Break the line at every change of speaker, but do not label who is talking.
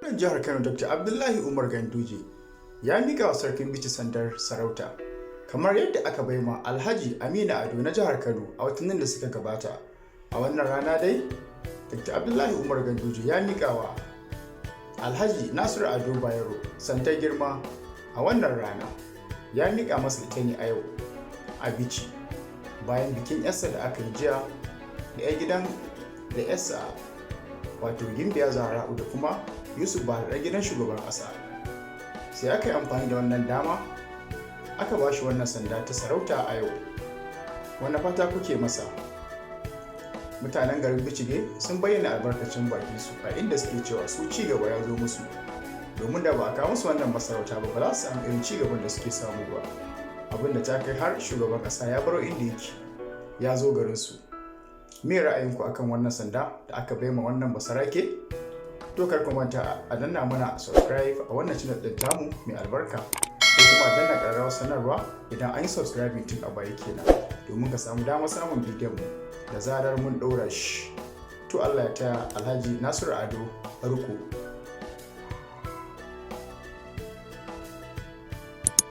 Gwamnan jihar Kano, Dr. Abdullahi Umar Ganduje, ya miƙa wa Sarkin Bichi sandar sarauta, kamar yadda aka baima Alhaji Aminu Ado na jihar Kano a watannin da suka gabata. A wannan rana dai, Dr. Abdullahi Umar Ganduje ya miƙa wa Alhaji Nasiru Ado Bayero sandar girma a wannan rana. Ya miƙa masa ita ne a yau a Bichi, bayan bikin 'yarsa da aka yi jiya da 'yar gidan da 'yarsa, wato Gimbiya Zahra'u, da kuma Yusuf Bahar, ɗan gidan shugaban ƙasa. Sai aka yi amfani da wannan dama aka ba shi wannan sanda ta sarauta a yau. Wani fata kuke masa? Mutanen garin Bichi dai sun bayyana albarkacin bakinsu, a inda suke cewa su ci gaba ya zo musu, domin da ba a kawo musu wannan masarauta ba, ba za su samu irin ci gaban da suke samu ba, abin da ta kai har shugaban ƙasa ya baro inda yake ya zo garinsu. Me ra'ayinku akan wannan sanda da aka baima wannan basarake? To, kar ku manta a danna mana subscribe a wannan channel din tamu mai albarka, ko kuma a danna ƙararrawar sanarwa idan an yi subscribing tun a baya kenan, domin ka samu damar samun bidiyon mu da zarar mun ɗora shi. To, Allah ya taya Alhaji Nasiru Ado riko.